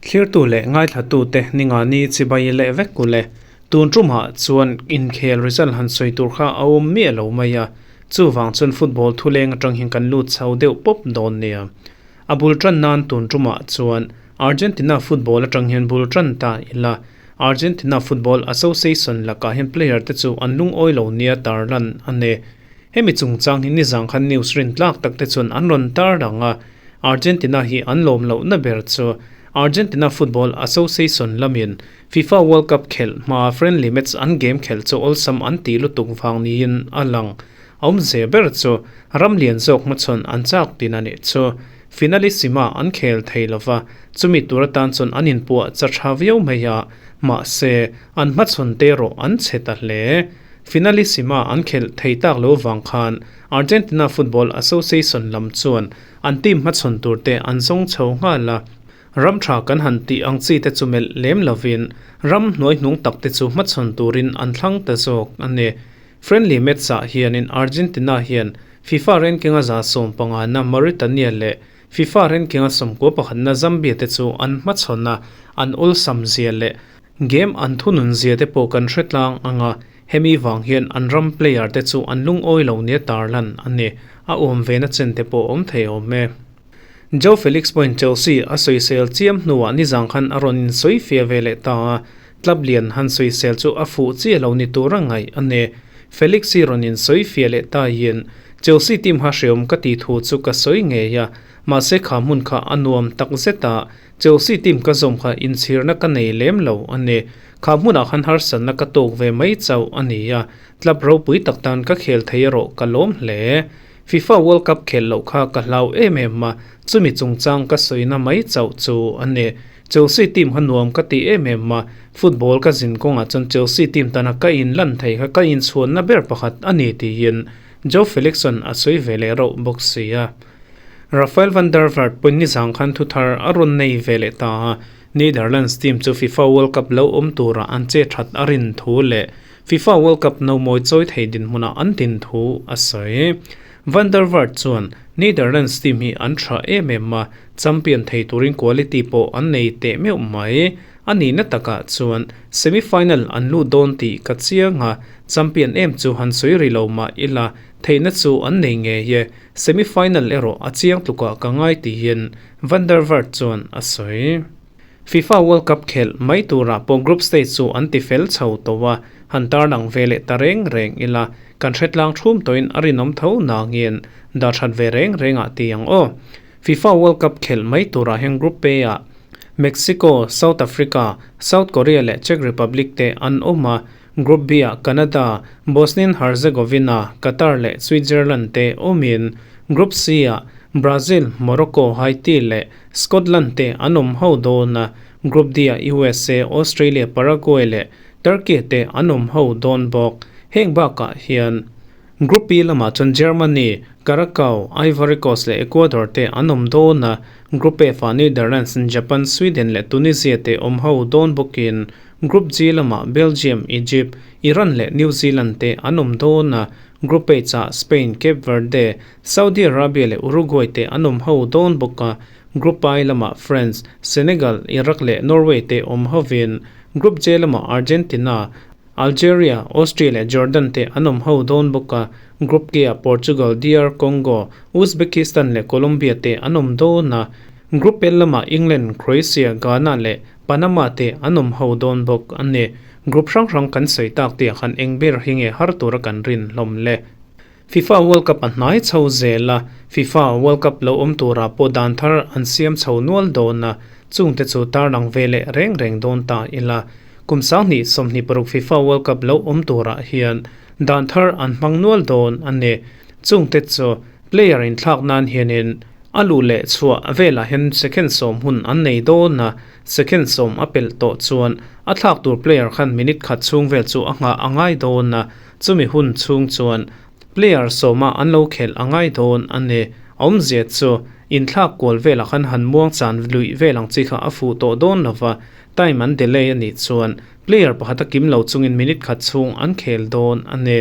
Thlirtu leh ngaithlatute ningani chibai leh vek u le. Tun tumah chuan inkhel result han sawi tur kha a awm miah lo mai a, chuvang chuan football thuleng atang hian kan lut chho deuh pawp dawn nia. A bul tan nan tun tumah chuan Argentina football atang hian bul tan ta ila. Argentina Football Association lakah hian player te chu an lungawi lo nia tarlan a ni. Hemi chungchang hi nizang khan news rin tlak tak te chuan an rawn tar dang a, Argentina hi an lawm lohna ber chu Argentina Football Association lamin FIFA World Cup khelh hmaa friendly match an game khelh chu awlsam an tih lutuk vang niin a lang. A awmze ber chu ram lian zawk hmachhawn an chak tin a nih chu. Finalissima an khel thei lova, chumi tur atan chuan an inpuah cha tha viau mai a, mahse an hmachhawn te erawh an chhe ta hle. Finalissima an khelh thei tak lo vang khan Argentina Football Association lam chuan an team hmachhawn tur te an zawng chho nghal a, ram tha kan han tih ang chi te chu melh lem lovin ram hnuaihnung tak te chu hmachhawn turin an thlang ta zawk a ni. Friendly match-ah hianin Argentina hian FIFA ranking-a 150na Mauritania leh FIFA ranking-a 91na Zambia te chu an hmachhawn a, an awlsam zia leh Game an thunun zia te pawh kan hre tlang ang a, hemi vang hian an ram player te chu an lungawi lo nia tarlan a ni. A awm ve na chen te pawh awm thei awm e. Joe Felix pawhin Chelsea a sawisel chiam hnuah nizang khan a rawn insawi fia ve leh ta a, club lian han sawisel chu a fuh chiah lo ni tur a ngaih a ni. Felix hi rawn insawi fia leh ta hian Chelsea team kha hreawm ka tih thu chu ka sawi ngei a, mahse kha hmun kha a nuam tak zet a, Chelsea team ka zawm kha inchhirna ka nei lem lo a ni. Kha hmunah khan harsatna ka tawk ve mai chauh a ni a, club ropui tak tan ka khel thei erawh ka lawm hle. FIFA World Cup khel loh kha ka hlau em em a, chumi chungchang ka sawina mai chauh chu a ni. Chelsea team kha nuam ka ti em em a, football ka zin kawngah chuan Chelsea team tana ka inlan thei kha ka inchhuanna ber pakhat a ni tiin Joe Felix-a'n a sawi ve leh rauh bawk si a. Rafael van der Vaart pawhin nizang khan thuthar a rawn nei ve leh ta a, Netherlands team chu FIFA World Cup lo awm tura an che that a rin thu leh FIFA World Cup no mawi chawi thei dinhmunah an din thu a sawi. Van der Vaart chuan, Netherlands team hi an tha em em a, champion thei turin quality pawh an nei teh meuh mai. A nihna takah chuan semi-final an lut dawn tih ka chiang a, champion em chu han sawi ri lo mah ila theihna chu an nei ngei e. Semi-final erawh a chiang tlukah ka ngai tiin Van der Vaart chuan a sawi. FIFA World Cup khelh mai turah pawh group stage chu an ti fel chho tawh a, han tarlang ve leh ta reng reng ila, kan hretlang thum tawhin a rinawm tho nangin dah that ve reng rengah ti ang aw. FIFA World Cup khelh mai turah hian Group A-ah Mexico, South Africa, South Korea leh Czech Republic te an awm a, Group B-ah Canada, Bosnian Herzegovina, Qatar leh Switzerland te awmin Group C-ah Brazil, Morocco, Haiti leh Scotland te an awm ho dawn a, Group D-ah USA, Australia, Paraguay leh Turkey te an awm ho dawn bawk. Heng bakah hian Group B lamah chuan Germany, Curacao, Ivory Coast leh Ecuador te an awm dawn a, Group F-ah Netherlands, Japan, Sweden leh Tunisia te awm ho dawn bawkin Group G lamah Belgium, Egypt, Iran leh New Zealand te an awm dawn a, Group H-ah Spain, Cape Verde, Saudi Arabia leh Uruguay te an awm ho dawn bawk a, Group I lamah France, Senegal, Iraq leh Norway te awm hovin Group J lamah Argentina, Algeria, Austria leh Jordan te an awm ho dawn bawk a, Group K-ah Portugal, DR Congo, Uzbekistan leh Colombia te an awm dawn a, Group L lamah England, Croatia, Ghana leh Panama te an awm ho dawn bawk a ni. Group hrang hrang kan sawi tak tih ah khan eng ber hi nge har tura kan rin hlawm le? FIFA World Cup a hnai chho zel a, FIFA World Cup lo awm turah pawh dan thar an siam chho nual dawn a, chungte chu tarlang ve leh reng reng dawn ta ila. Kum 2026 FIFA World Cup lo awm turah hian dan thar an hmang nual dawn a ni. Chungte chu player inthlak nan hianin A luh leh chhuah velah hian second sawm hun an nei dawn a, second sawm a pelh tawh chuan a thlak tur player khan minute khat chhung vel chu a nghah a ngai dawn a, chumi hun chhung chuan player sawma an lo khelh a ngai dawn a ni. A awmzia chu inthlak kual velah khan han muang chan luih vel ang chi kha a fuh tawh dawn lo va, time an delay a nih chuan player pakhat a kim lo chungin minute khat chhung an khel dawn a ni.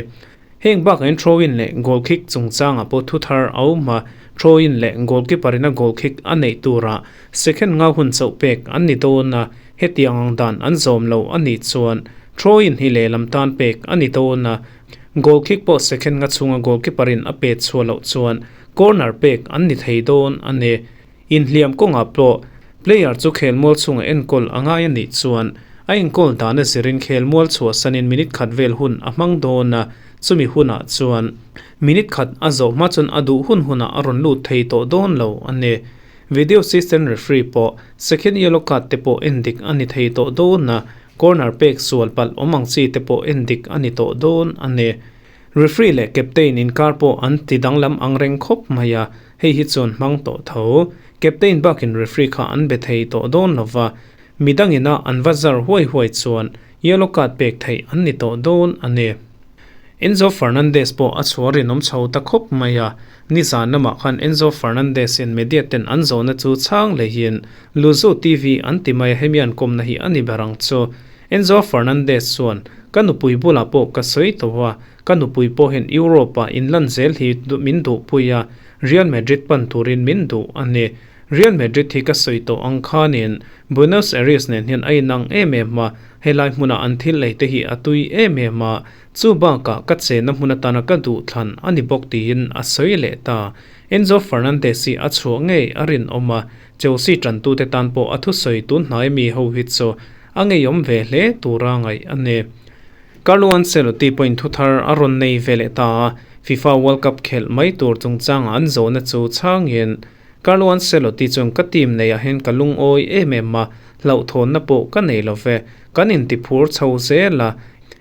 Heng bakah hian throw-in leh goal kick chungchangah pawh thu thar a awm a, throw-in leh goalkeeper in a goal kick a neih turah second nga hun chauh pek an ni dawn a, hetiang ang dan an zawm lo a nih chuan throw-in hi lehlam tan pek a ni dawn a, goal kick pawh second nga chhunga goalkeeper in a pet chhuah loh chuan corner pek an ni thei dawn a ni. Inhliam kawngah pawh player chu khelmual chhunga enkawl a ngai a nih chuan a enkawl dana zirin khelmual chhuahsanin minute khat vel hun a hmang dawn a, chumi hunah chuan minute khat a zawh hma chuan a duh hun hunah a rawn lut thei tawh dawn lo a ni. Video assistant referee pawh second yellow card te pawh endik a ni thei tawh dawn a, corner pek sual palh awm ang chi te pawh endik a ni tawh dawn a ni. Referee leh captain inkar pawh an ti danglam ang reng khawp mai a, hei hi chuan hmang tawh tho. Captain bakin referee kha an be thei tawh dawn lo va, midangina an va zar huai huai chuan yellow card pek theih an ni tawh dawn a ni. Enzo Fernandez pawh a chhuah rinawm chho ta khawp mai a, nizan lamah khan Enzo Fernandez in media ten an zawhna chu chhang lehin Luzu TV an ti mai a, hemi an kawmna hi a ni ber ang chu. Enzo Fernandez chuan, Ka nupui bulah pawh ka sawi tawh a, ka nupui pawh hian Europe-ah inlan zel hi min duhpui a, Real Madrid pan turin min duh a ni. Real Madrid hi ka sawi tawh ang khanin Buenos Aires nen hian a inang em em a, helai hmuna an thil ei te hi a tui em em a, chu bakah ka chenna hmun atana ka duh thlan a ni bawk tiin a sawi leh ta. Enzo Fernandez hi a chhuah ngei a rinawm a, Chelsea tantute tan pawh a thusawi tun hnai mi ho hi chu A ngeiawm ve hle tura ngaih a ni. Carlo Ancelotti pawhin thu thar a rawn nei ve leh ta a, FIFA World Cup khelh mai tur chungchanga an zawhna chu chhangin, Carlo Ancelotti chuan ka team neiah hian ka lungawi em em a, hlauhthawnna pawh ka nei lo ve. Kan intiphur chho zel a,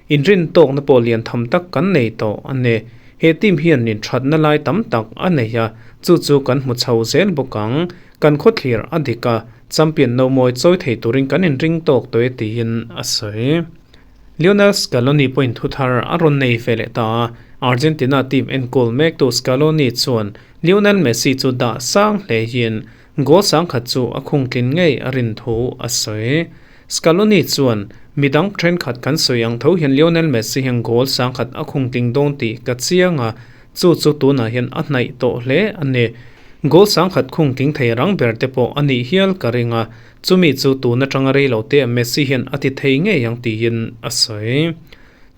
inrintawkna pawh lian tham tak kan nei tawh a ni. He team hian inthatna lai tam tak a nei a, chu chu kan hmu chho zel bawk ang. Kan khawthlir a dik a, champion no mawi chawi thei turin kan inring tawk tawh e tiin a sawi. Lionel Scaloni pawhin thu thar a rawn nei ve leh ta a, Argentina team enkawl mektu Scaloni chuan Lionel Messi chu dah sang hle hian goal sangkhat chu a khungtlin ngei a rin thu a sawi. Scaloni chuan, Midang thenkhat kan sawi ang tho hian Lionel Messi hian goal sangkhat a khungtling dawn tih ka chiang a, Chu chu tunah hian a hnaih tawh hle a ni. Goal sangkhat khung tling thei rang ber te pawh a nih hial ka ring a, chumi chu tun atanga rei lo te Messi hian a ti thei ngei ang tiin a sawi.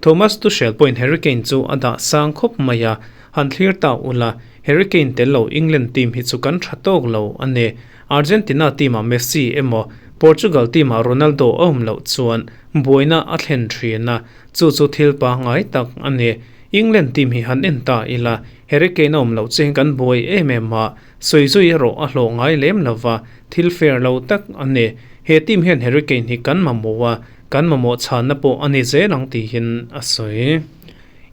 Thomas Tuchel pawhin Harry Kane chu a dah sang khawp mai a, han thlir ta ula, Harry Kane tel lo England team hi chu kan tha tawk lo a ni. Argentina team ah Messi emaw Portugal team ah Ronaldo a awm loh chuan buaina a thlen thin a, chu chu thil pangngai tak a ni. England team hi han en ta ila, Harry Kane a awm loh chiang kan buai em em a, sawi zui erawh a hlawh ngai lem lo va, thil fair lo tak a ni. He team hian Harry Kane hi kan mamawh a, kan mamawh chhanna pawh a ni zel ang tiin a sawi.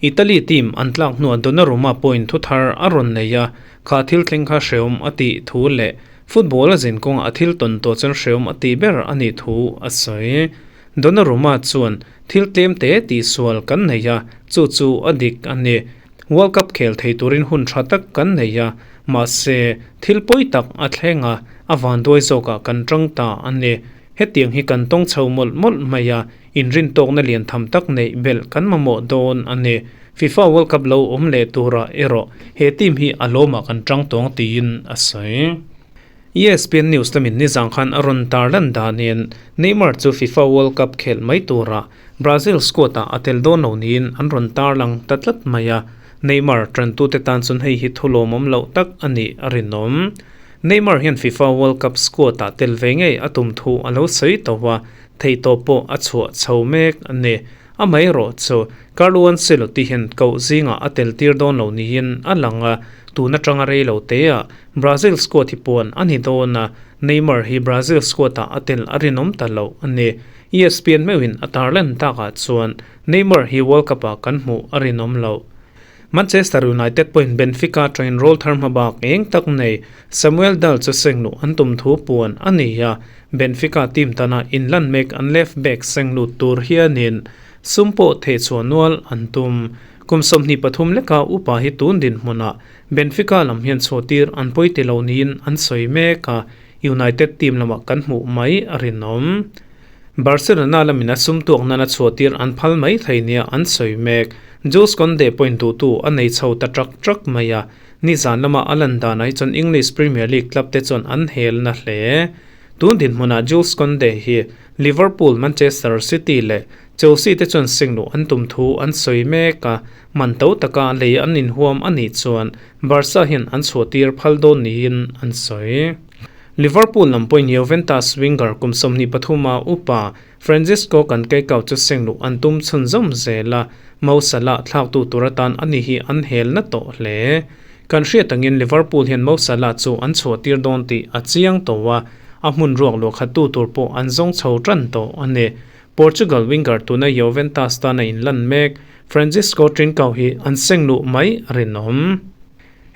Italy team an tlak hnuah Donnarumma pawhin thu thar a rawn nei a, kha thil thleng kha hreawm a tih thu leh football a zin kawngah a thil tawn tawh chuan hreawm a tih ber a nih thu a sawi. Donnarumma chuan thil tlem te tihsual kan nei a, chu chu a dik a ni. World Cup khel thei turin hun tha tak kan nei a, mahse thil pawi tak a thleng a, a vanduai zawkah kan tang ta a ni. Hetiang hi kan tawng chho mawlh mawlh mai a, inrintawkna lian tham tak neih belh kan mamawh dawn a ni. FIFA World Cup lo awm leh turah erawh he team hi a lawmah kan tang tawng tiin a sawi. ESPN News lamin nizang khan a rawn tar lan danin Neymar chu FIFA World Cup khelh mai tura Brazil squad-ah a tel dawn lo niin an rawn tar lang ta tlat mai a, Neymar tantute tan chuan hei hi thu lawmawm loh tak a nih a rinawm. Neymar hian FIFA World Cup squad-ah tel ve ngei a tum thu a lo sawi tawh a, theihtawp pawh a chhuah chho mek a ni. Amaherawhchu, Carlo Ancelotti hian koh zingah a tel tir dawn lo niin a lang a, tun atanga rei lo teah Brazil squad hi puan a ni dawn a, Neymar hi Brazil squad-ah a tel a rinawm ta lo a ni. ESPN meuhin a tarlan takah chuan Neymar hi World Cup-ah kan hmuh a rinawm lo. Manchester United pawhin Benfica atangin roll thar hmabak eng tak nei Samuel Dahl chu sengluh an tum thu puan a ni a, Benfica team tana inlan mek an left back senglut tur hianin sum pawh thehchhuah nual an tum. Kum 23 leka upa hi tun dinhmunah Benfica lam hian chhuahtir an pawi ti lo niin an sawi mek a, United team lamah kan hmuh mai a rinawm. Barcelona lamin a sum tuak nana chhuahtir an phal mai thei nia an sawi mek. Jules Kounde pawhin duhtu a nei chho ta ṭak ṭak mai a, nizan lama a lan danah hi chuan English Premier League club te chuan an hel na hle. Tun dinhmunah Jules Kounde hi Liverpool, Manchester City leh Chelsea te chuan sengluh an tum thu an sawi mek a, man to taka lei an inhuam a nih chuan Barca hian an chhuahtir phal dawn niin an sawi. Liverpool lam pawhin Juventus winger kum 23 a upa Francisco Canquecao chu sengluh an tum chhunzawm zel a, Mo Salah thlaktu tur atan ani hi an hel na tawh hle. Kan hriat angin Liverpool hian Mo Salah chu an chhuahtir dawn tih a chiang tawh a, a hmun ruak luahkhattu tur pawh an zawng chho tan tawh a ni. Portugal winger tuna Juventus tana inlan mek Francisco Trincao hi an sengluh mai a rinawm.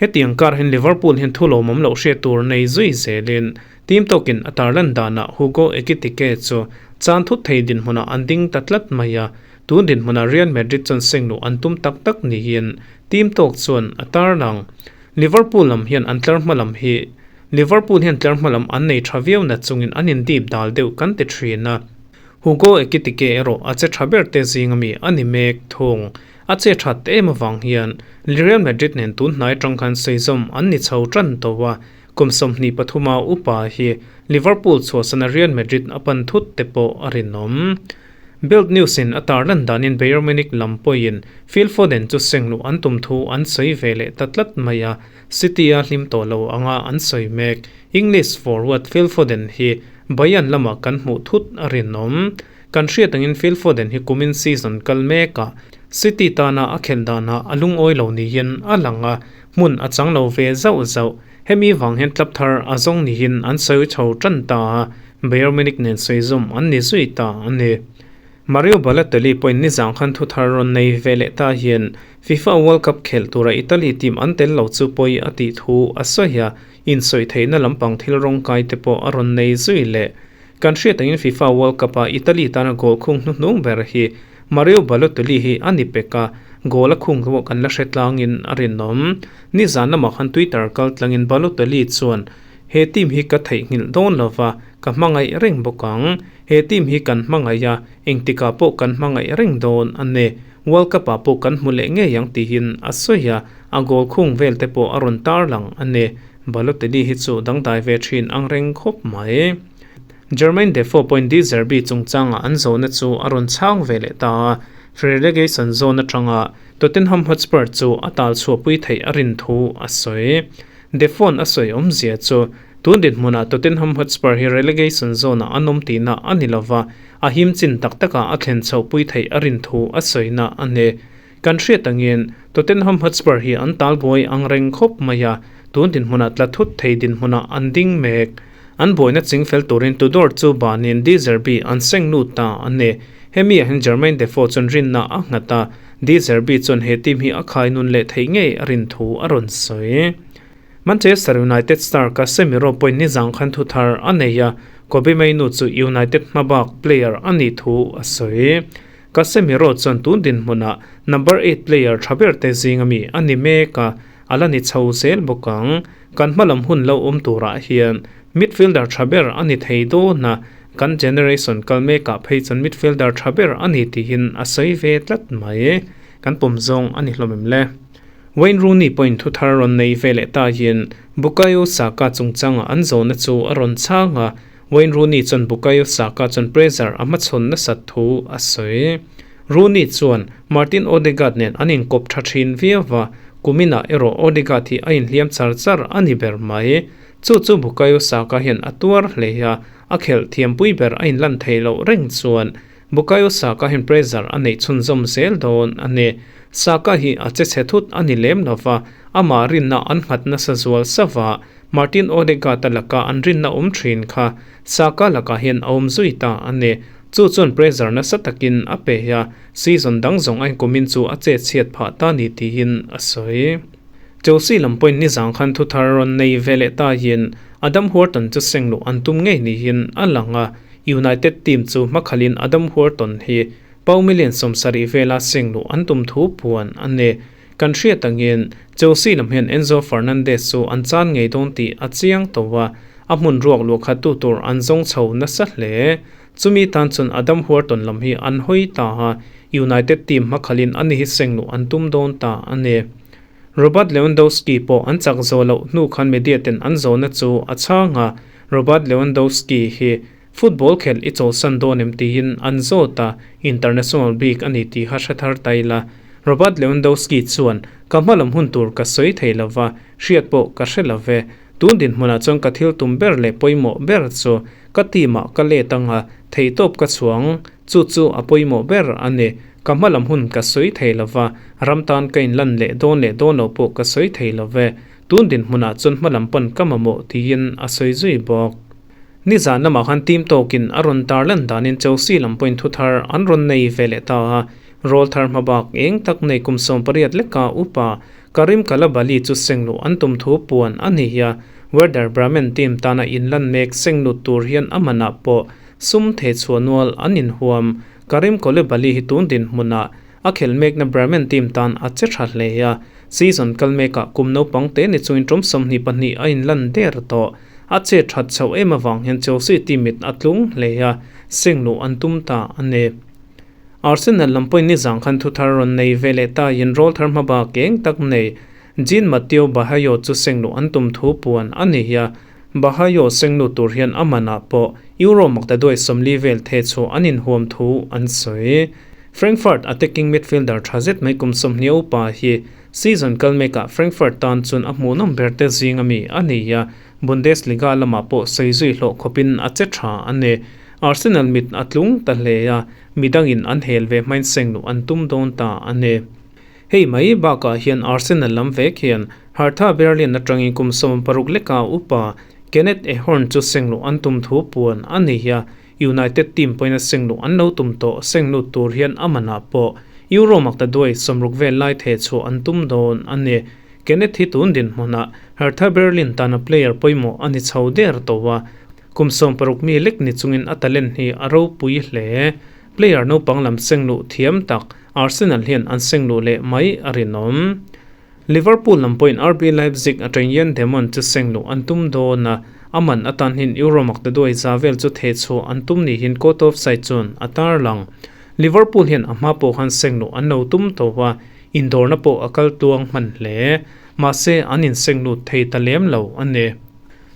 Hetiang kar hian Liverpool hian thu lawmawm loh hriat tur nei zui zelin team tawkin a tarlan danah Hugo Ekitike chu chan thut thei dinhmunah an ding ta tlat mai a, tun dinhmunah Real Madrid chuan sengluh an tum tak tak niin team tawk chuan a tarlang. Liverpool lam hian an tlar hma lam hi Liverpool hian tlar hma lam an nei tha viau na chungin an indip dal deuh kan ti thin a, Hugo Ekitike erawh a che tha ber te zing ami a ni mek thung. A che that em avang hian Real Madrid nen tun hnai atang khan sawi zawm an ni chho tan tawh a, kum 23 a upa hi Liverpool chhuahsana Real Madrid a pan thut te pawh a rinawm. Bild News in a tarlan danin Bayern Munich lam pawhin Phil Foden chu sengluh an tum thu an sawi ve leh ta tlat mai a, City a hlim tawh lo anga an sawi mek. English forward Phil Foden hi Bayern lamah kan hmuh thut a rinawm. Kan hriat angin Phil Foden hi kumin season kal mekah City tana a khelh danah a lungawi lo niin a lang a, hmun a chang lo ve zauh zauh. Hemi vang hian club thar a zawng niin an sawi chho tan ta a, Bayern Munich nen sawi zawm an ni zui ta a ni. Mario Balotelli pawhin nizang khan thu thar rawn nei ve leh ta hian FIFA World Cup khelh tura Italy team an tel lo chu pawi a tih thu a sawi a, insawi theihna lampang thil rawngkai te pawh a rawn nei zui leh. Kan hriat angin FIFA World Cup-a Italy tana goal khung hnuhnung ber hi Mario Balotelli hi a ni pek a, goal a khung pawh kan la hre tlangin a rinawm. Nizan lamah khan Twitter kal tlangin Balotelli chuan, He team hi ka theihnghilh dawn lova, ka hmangaih reng bawk ang. He team hi kan hmangaih a, engtikah pawh kan hmangaih reng dawn a ni. World Cup-ah pawh kan hmu leh ngei ang tiin a sawi a, a goal khung vel te pawh a rawn tarlang a ni. Balotelli hi chu dangdai ve thin ang reng khawp mai. Jermaine Defoe pawhin De Zerbi chungchanga an zawhna chu a rawn chhang ve leh ta a, relegation zone atanga Tottenham Hotspur chu a tal chhuahpui theih a rin thu a sawi. Defoe-a'n a sawi awmzia chu tun dinhmunah Tottenham Hotspur hi relegation zone-ah an awm tihna a ni lova, a him chin tak takah a thlen chhohpui theih a rin thu a sawina a ni. Kan hriat angin Tottenham Hotspur hi an talbuai ang reng khawp mai a, tun dinhmunah tla thut thei dinhmunah an ding mek. An buaina ching fel turin Tudor chu banin De Zerbi an seng lut ta a ni. Hemi ah hian Jermaine Defoe chuan rinna a nghat a, De Zerbi chuan he team hi a khai nun leh theih ngei a rin thu a rawn sawi. Manchester United star Casemiro pawhin nizang khan thu thar a nei a, Kobbie Mainoo chu United hmabak player a nih thu a sawi. Casemiro chuan tun dinhmunah number eight player tha ber te zing ami a ni mek a, a la ni chho zel bawk ang. Kan hmalam hun lo awm turah hian midfielder tha ber a ni thei dawn a, kan generation kal mekah phei chuan midfielder tha ber a ni tihin a sawi ve tlat mai. Kan pawm zawng a ni hlawm em le? Wayne Rooney pawhin thu thar rawn nei ve leh ta hian Bukayo Saka chungchanga an zawhna chu a rawn chhang a, Wayne Rooney chuan Bukayo Saka chuan pressure a hmachhawn nasat thu a sawi. Rooney chuan Martin Odegaard nen an inkawp tha thin viau va, kuminah erawh Odegaard hi a inhliam char char a ni ber mai. Chu chu Bukayo Saka hian a tuar hle a, a khelh thiampui ber a inlan thei loh reng chuan Bukayo Saka hian pressure a neih chhunzawm zel dawn a ni. Saka hi a che chhe thut a ni lem lo va, amah rinna an nghat nasa zual sava, Martin Odegaard-a laka an rinna awm thin kha Saka lakah hian a awm zui ta a ni. Chu chuan pressure nasa takin a pe a, season dang zawng a inkumin chu a chet chhiat phah ta ni tiin a sawi. Chelsea lam pawhin nizang khan thu thar rawn nei ve leh tahin Adam Wharton chu sengluh an tum ngei niin a lang a, United team chu hmakhalin Adam Wharton hi pau million 70 vela sengluh an tum thu puan a ni. Kan hriat angin Chelsea lam hian Enzo Fernandez chu an chan ngei dawn tih a chiang tawh a, a hmun ruak luah khat tu tur an zawng chho nasa hle. Chumi tan chuan Adam Wharton lam hi an hawi ta a, United team hmakhalin ani hi seng luh an tum dawn ta a ni. Robert Lewandowski pawh an chak zawh loh hnu khan media ten an zawhna chu a chhang a, Robert Lewandowski hi football khelh i chawlhsan dawn em tiin an zawt a, international bik a ni tih kha hre thar ta ila. Robert Lewandowski chuan, Ka hmalam hun tur ka sawi thei lo va, hriat pawh ka hre lo ve. Tun dinhmunah chuan ka thil tum ber leh pawimawh ber chu ka team ah ka let ang a, theihtawp ka chhuang. Chu chu a pawimawh ber a ni. Ka hmalam hun ka sawi thei lo va, ram tan ka inlan leh dawn leh dawn lo pawh ka sawi thei lo ve. Tun dinhmunah chuan hmalam pan ka mamawh tiin a sawi zui bawk. Nizan lamah khan team tawkin a rawn tarlan danin Chelsea lam pawhin thu thar an rawn nei ve leh ta a, rawl thar hma bak eng tak nei kum 18 leka upa Karim Kalabali chu sengluh an tum thu puan a ni a, Werder Bremen team tana inlan mek senglut tur hian a manah pawh sum thei chhuah nual an inhuam. Karim Koulibaly hi tun dinhmunah a khelh mekna Bremen team tan a che tha hle a, season kal mekah kum naupang te ni chungin tum 22 a inlan der tawh. A che that chhoh em avang hian Chelsea team mit a tlung hle a, sengluh an tum ta a ni. Arsenal lam pawhin nizang khan thuthar rawn nei ve leh ta in rawl thar hmaba keng tak nei Jean Mathieu Bahayo chu sengluh an tum thu puan a ni a, Bahayo sengluh tur hian a manah pawh Euro maktaduai 40 vel the chu an inhuam thu an sawi. Frankfurt attacking midfielder tha zet mai kum 20 upa hi Season kal mekah Frankfurt tan chuan a hmuhnawm ber te zing ami a ni a, Bundesliga lamah pawh sawi zui hlawh khawpin a che tha a ni. Arsenal mit a tlung ta hle a, midangin an hel ve hmain seng luh an tum dawn ta a ni. Hei mai bakah hian Arsenal lam vek hian Hertha Berlin atangin kum 16 leka upa Kenneth Ehorn chu seng luh an tum thu puan a ni a, United team pawhin a seng luh an lo tum tawh seng lut tur hian a manah pawh Euro maktaduai 60 vel lai theh chhuah an tum dawn a ni. Kenneth hi tun dinhmunah Hertha Berlin tana player pawimawh a ni chho der tawh a, kum 16 mi lek ni chungin a talent hi a ropui hle. Player naupang lam seng luh thiam tak Arsenal hian an seng luh leh mai a rinawm. Liverpool lam pawhin RB Leipzig atang Yann Demon chu seng luh an tum dawn a, a man atan hian Euro maktaduai za vel chu theh chhuah an tum niin Court of Side chuan a tarlang. Liverpool hian a hma pawh khan seng luh an lo tum tawh a, indawrna pawh a kal tuang hman hle. Mahse, an inseng lut thei ta lem lo a ni.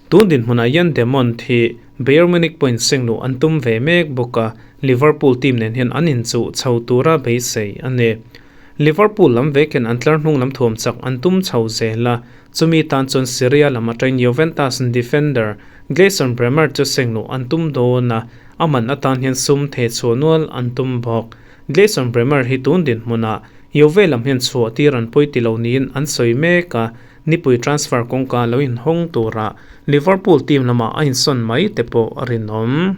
Tun dinhmunah Yann Demon hi Bayern Munich pawhin seng luh an tum ve mek bawk a, Liverpool team nen hian an inchuh chho tura beisei a ni. Liverpool lam vekin an tlar hnung lam thuam chak an tum chho zel a, chumi tan chuan Serie A lam atangin Juventus defender Gleison Bremer chu seng luh an tum dawn a, a man atan hian sum theh chhuah nual an tum bawk. Gleison Bremer hi tun dinhmunah Juve lam hian chhuah tir an pawi ti lo niin an sawi mek a, nipui transfer kawngka lo inhawng tura Liverpool team lamah a insawn mai te pawh a rinawm.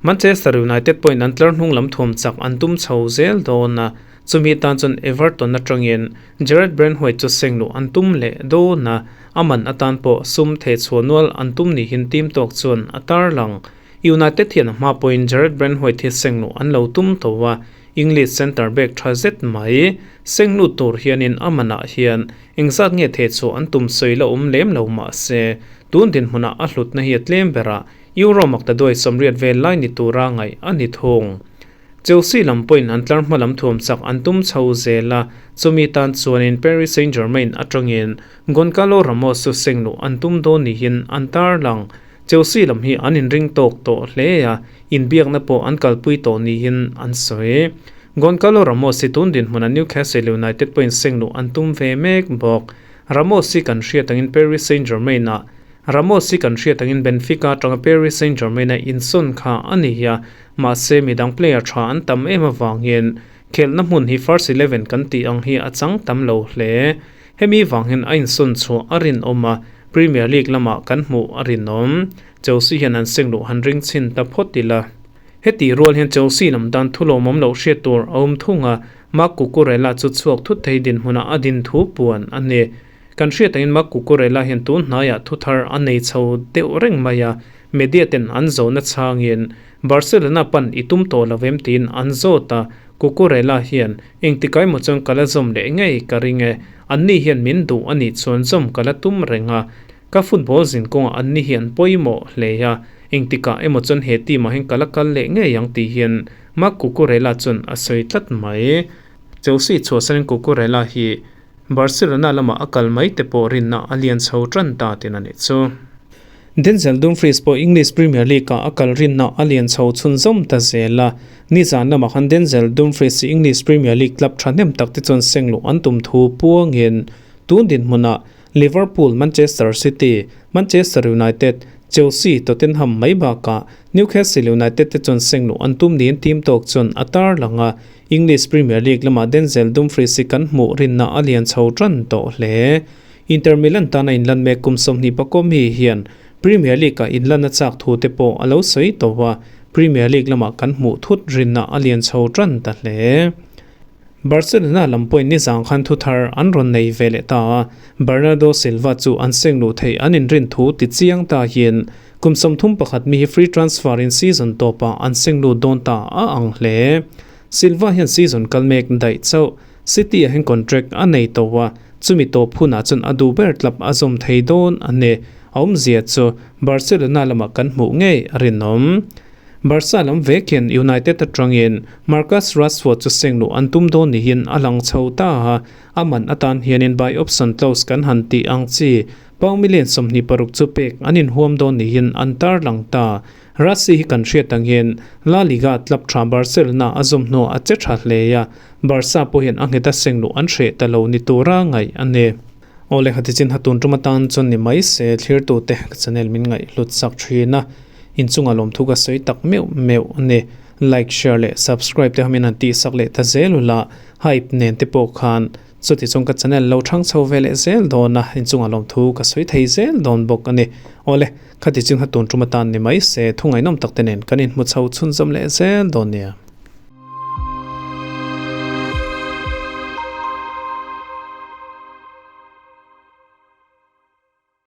Manchester United pawhin an tlar hnung lam thuam chak an tum chho zel dawn a, chumi tan chuan Everton atangin Jarrad Branthwaite chu seng luh an tum leh dawn a, a man atan pawh sum theh chhuah nual an tum nihin team tawk chuan a tarlang. United hian a hma pawhin Jarrad Branthwaite hi seng luh an lo tum tawh a, English centre back tha zet mai seng lut tur hianin a manah hian engzat nge theh chhuah an tum sawi la awm lem lo mah se tun dinhmunah a hlutna hi a tlem ber a, Euro maktaduai 80 vel lai ni tura ngaih a ni thung. Chelsea lam pawhin an tlar hma lam thuam chak an tum chho zel a, chumi tan chuanin Paris Saint-Germain atangin Goncalo Ramos chu seng luh an tum dawn niin an tarlang. Chelsea lam hi an inring tawk tawh hle a, inbiakna pawh an kalpui tawh niin an sawi. Goncalo Ramos hi tun dinhmuna Newcastle United pawhin seng luh an tum ve mek bawk. Ramos hi kan hriat angin Paris Saint-Germain-ah Ramos hi kan hriat angin Benfica atanga Paris Saint-Germain a insawn kha a ni a, mahse midang player tha an tam em avangin khelhna hmun hi first eleven kan tih ang hi a chang tam lo hle. Hemi vang hian a insawn chhuah a rinawm a, Premier League lamah kan hmuh a rinawm. Chelsea hian an seng luh han ring chhin ta phawt ila. Heti rual hian Chelsea lam dan thulawmawm loh hriat tur a awm thung a, Marc Cucurella chu chhuak thut thei dinhmunah a din thu puan a ni. Kan hriat angin Marc Cucurella hian tun hnaiah thu thar a nei chho deuh reng mai a, media ten an zawhna chhangin Barcelona pan i tum tawh lo em tiin an zawt a, Cucurella hian engtikai maw chuan ka la zawm leh ngei ka ring e, anni hian min duh a nih chuan zawm ka la tum reng a, ka football zin kawngah anni hi an pawimawh hle a, engtikah emaw chuan he team ah hian ka la kal leh ngei ang tih hian. Marc Cucurella chuan a sawi tlat mai. Chelsea chhuahsanin Cucurella hi Barcelona lamah a kal mai te pawh rinna a lian chho tan ta tin a nih chu. Denzel Dumfries pawh English Premier League-ah a kal rinna a lian chho chhunzawm ta zel a. Nizan lamah khan Denzel Dumfries hi English Premier League club thahnem tak te chuan sengluh an tum thu puangin tun dinhmunah Liverpool, Manchester City, Manchester United, Chelsea, Tottenham mai bakah Newcastle United te chuan sengluh an tum niin team tawk chuan a tarlang a. English Premier League lamah Denzel Dumfries hi kan hmuh rinna a lian chho tan tawh hle. Inter Milan tana inlan mek kum 20 pakua mi hian Premier League-ah inlan a chak thu te pawh a lo sawi tawh a, Premier League lamah kan hmuh thut rinna a lian chho tan ta hle. Barcelona lam pawhin nizang khan thu thar an rawn nei ve leh ta a, Bernardo Silva chu an seng luh theih an inrin thu ti chiang ta hian kum 31 mi hi free transfer in season tawpah an seng lut dawn ta a ang hle. Silva hian season kal mek daih chauh City ah hian contract a nei tawh a, chumi tawp hunah chuan a duh ber tlap a zawm thei dawn a ni. A awmzia chu Barcelona lamah kan hmuh ngei a rinawm. Barca lam vek hian United atangin Marcus Rashford chu seng luh an tum dawn niin a lang chho ta a, a man atan hianin buy option clause kan han tih ang chi pound million 26 chu pek an inhuam dawn niin an tarlang ta. Rassi hi kan hriat angin La Liga club tha Barcelona a zawm hnuah a che tha hle a, Barca pawh hian a nghet a seng luh an hreh ta lo ni tura ngaih a ni. Aw le khati chin hatun tum atan chuan ni mai se thlirtute ka channel min ngaih hlut sak thin a, inchunga lawmthu ka sawi tak meuh meuh a ni. Like, share leh subscribe te hamin han tih sak leh ta zel ula, hype nen te pawh khan chuti chung ka channel lo thang chho ve leh zel dawn a, inchunga lawmthu ka sawi thei zel dawn bawk a ni. Aw le khati chin hatun tum atan ni mai se thu ngaihnawm tak te nen kan inhmu chho chhunzawm leh zel dawn nia.